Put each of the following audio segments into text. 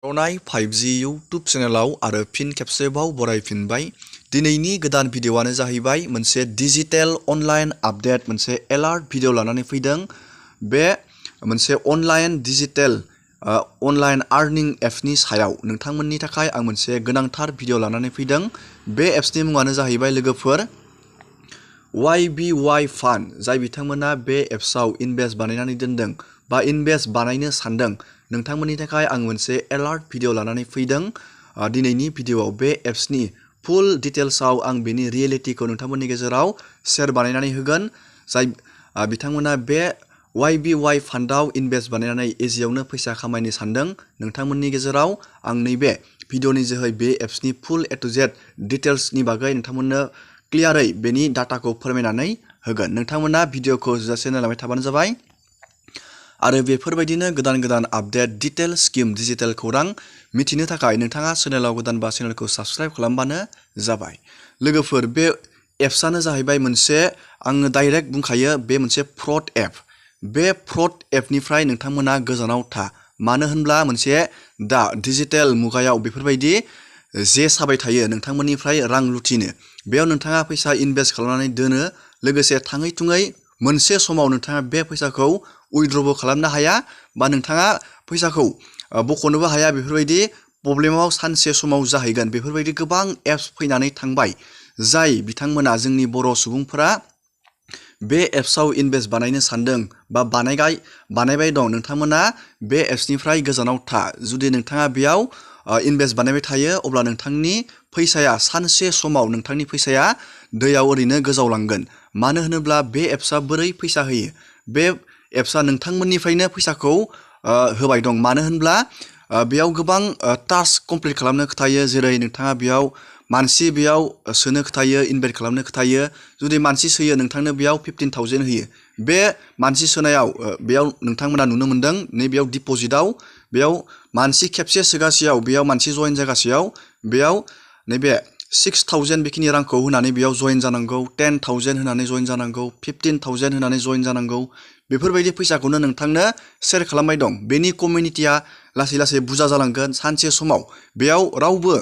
रनाय 5G YouTube चेनेलाव आरो फिन खेबसेबाव बरायफिनबाय। दिनैनि गोदान भिडिअ'आनो जाहैबाय मोनसे डिजिटेल अनलाइन आपडेट, मोनसे एलार्ट भिडिअ' लानानै फैदों। बे मोनसे अनलाइन डिजिटेल अनलाइन आर्निं एप्सनि सायाव नोंथांमोननि थाखाय आं मोनसे गोनांथार भिडिअ' लानानै फैदों। बे एप्सनि मुङानो जाहैबाय लोगोफोर YBY FUND, जाय बिथांमोना बे एप्सआव इनभेस्ट बानायनानै दोनदों बा इनभेस्ट बानायनो सानदों। नोंथांमोननि थाखाय आं मोनसे एलार्ट भिडिअ' लानानै फैदों। दिनैनि भिडिअ'आव बे एप्सनि फुल डिटेल्सआव आं बेनि रियेलिटिखौ नोंथांमोननि गेजेराव शेयार बानायनानै होगोन। जाय बिथांमोना बे YBY फान्डआव इनभेस्ट बानायनानै इजियावनो फैसा खामायनो सानदों, नोंथांमोननि गेजेराव आं नैबे भिडिअ'नि जोहै बे एप्सनि फुल A to Z डिटेल्सनि बागै नोंथांमोननो क्लियारै बेनि डाटाखौ फोरमायनानै होगोन। नोंथांमोना भिडिअ'खौ जोजासे नायलांबाय थाबानो जाबाय। आरो बेफोरबायदिनो गोदान गोदान आपडेट, डिटेल स्किम, डिजिटेल खौरां मिथिनो थाखाय नोंथाङा चेनेलाव गोदानबा चेनेलखौ साबस्क्राइब खालामबानो जाबाय। लोगोफोर, बे एप्सआनो जाहैबाय मोनसे, आङो डाइरेक्ट बुंखायो, बे मोनसे फ्रड एप। बे फ्रड एपनिफ्राय नोंथांमोना गोजानाव था। मानो होनब्ला मोनसे दा डिजिटेल मुगायाव बेफोरबायदि जे साबाय थायो नोंथांमोननिफ्राय रां लुथिनो। बेयाव नोंथाङा फैसा इनभेस्ट खालामनानै दोनो, लोगोसे थाङै थुङै मोनसे समाव नोंथाङा बे फैसाखौ उइथड्रबो खालामनो हाया बा नोंथाङा फैसाखौ बख'नोबो हाया। बेफोरबायदि प्रब्लेमाव सानसे समाव जाहैगोन। बेफोरबायदि गोबां एप्स फैनानै थांबाय, जाय बिथांमोना जोंनि बर' सुबुंफोरा बे एप्सआव इनभेस्ट बानायनो सानदों बा बानायबाय दं। नोंथांमोना बे एप्सनिफ्राय गोजानाव था। जुदि नोंथाङा बेयाव इनभेस्ट बानायबाय थायो, अब्ला नोंथांनि फैसाया सानसे समाव नोंथांनि फैसाया दैयाव ओरैनो गोजावलांगोन। मानो होनोब्ला बे एप्सआ बोरै फैसा होयो? बे एप्सआ नोंथांमोननिफ्रायनो फैसाखौ होबाय दं। मानो होनब्ला बेयाव गोबां टास्क कमप्लिट खालामनो खोथायो। जेरै नोंथाङा बेयाव मानसि सोनो खोथायो, इनभाइट खालामनो खोथायो। जुदि मानसि सोयो, नोंथांनो बेयाव 15,000 होयो। बे मानसि सोनायाव बेयाव नोंथांमोना नुनो मोनदों, नैबेयाव डिप'जिटआव बेयाव मानसि खेबसे सोगासेयाव, बेयाव मानसि जइन जागासेयाव बेयाव नैबे 6,000 बेखिनि रांखौ होनानै बेयाव जइन जानांगौ, 10,000 होनानै जइन जानांगौ, 15,000 होनानै जइन जानांगौ। बेफोरबायदि फैसाखौनो नोंथांनो सेयार खालामबाय दं। बेनि कमिउनिटिया लासै लासै बुरजा जालांगोन। सानसे समाव बेयाव रावबो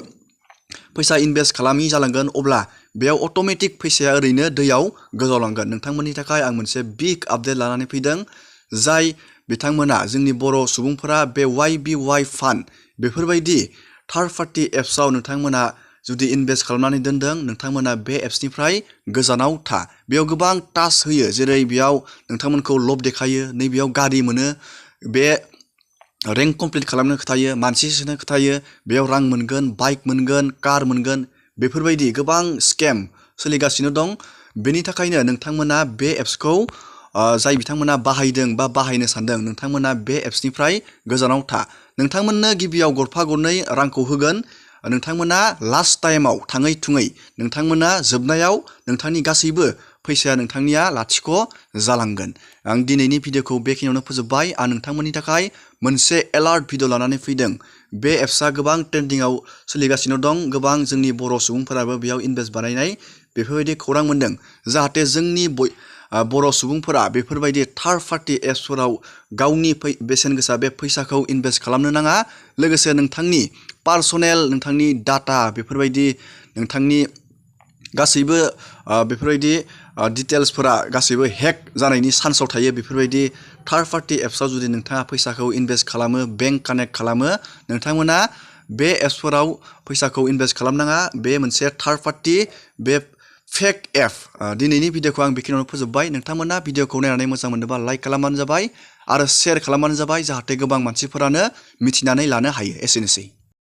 फैसा इनभेस्ट खालामि जालांगोन। अब्ला बेयाव अट'मेटिक फैसाया ओरैनो दैयाव गोजावलांगोन। नोंथांमोननि थाखाय आं मोनसे बिग आपडेट लानानै फैदों। जाय बिथांमोना, जोंनि बर' सुबुंफोरा बे YBY फान्ड बेफोरबायदि थार्ड पार्टि एप्सआव नोंथांमोना जुदि इनभेस्ट खालामनानै दोनदों, नोंथांमोना बे एप्सनिफ्राय गोजानाव था। बेयाव गोबां टास्क होयो। जेरै बेयाव नोंथांमोनखौ लब देखायो, नैबेयाव गारि मोनो, बे रेंक कमप्लिट खालामनो खोथायो, मानसि सोनो खोथायो, बेयाव रां मोनगोन, बाइक मोनगोन, कार मोनगोन। बेफोरबायदि गोबां स्केम सोलिगासिनो दं। बेनि थाखायनो नोंथांमोना बे एप्सखौ जाय बिथांमोना बाहायदों बा बाहायनो सानदों, नोंथांमोना बे एप्सनिफ्राय गोजानाव था। नोंथांमोननो गिबियाव गरफा गरनै रांखौ होगोन। नोंथांमोना लास्ट टाइमाव थाङै थुङै नोंथांमोना जोबनायाव नोंथांनि गासैबो फैसाया नोंथांनिया लाथिख' जालांगोन। आं दिनैनि भिडिअ'खौ बेखिनियावनो फोजोबबाय। आं नोंथांमोननि थाखाय मोनसे एलार्ट भिडिअ' लानानै फैदों। बे एप्सआ गोबां ट्रेन्डिंआव सोलिगासिनो दं। गोबां जोंनि बर' सुबुंफोराबो बेयाव इनभेस्ट बानायनाय बेफोरबायदि खौरां मोनदों। जाहाथे जोंनि बर' सुबुंफोरा बेफोरबायदि थार्ड पार्टि एप्सफोराव गावनि बेसेन गोसा बे फैसाखौ इनभेस्ट खालामनो नाङा। लोगोसे नोंथांनि पार्सनेल, नोंथांनि डाटा, बेफोरबायदि नोंथांनि गासैबो बेफोरबायदि डिटेल्सफोरा गासैबो हेक जानायनि चान्सआव थायो। बेफोरबायदि थार्ड पार्टि एप्सआव जुदि नोंथाङा फैसाखौ इनभेस्ट खालामो, बेंक कानेक्ट खालामो, नोंथांमोना बे एप्सफोराव फैसाखौ इनभेस्ट खालामनाङा। बे मोनसे थार्ड पार्टि, बे फेक एप। दिनैनि भिडिअ'खौ आं बेखिनियावनो फोजोबबाय। नोंथांमोना भिडिअ'खौ नायनानै मोजां मोनदोंबा लाइक खालामबानो जाबाय आरो शेयार खालामबानो जाबाय, जाहाथे गोबां मानसिफोरानो मिथिनानै लानो हायो। एसेनोसै।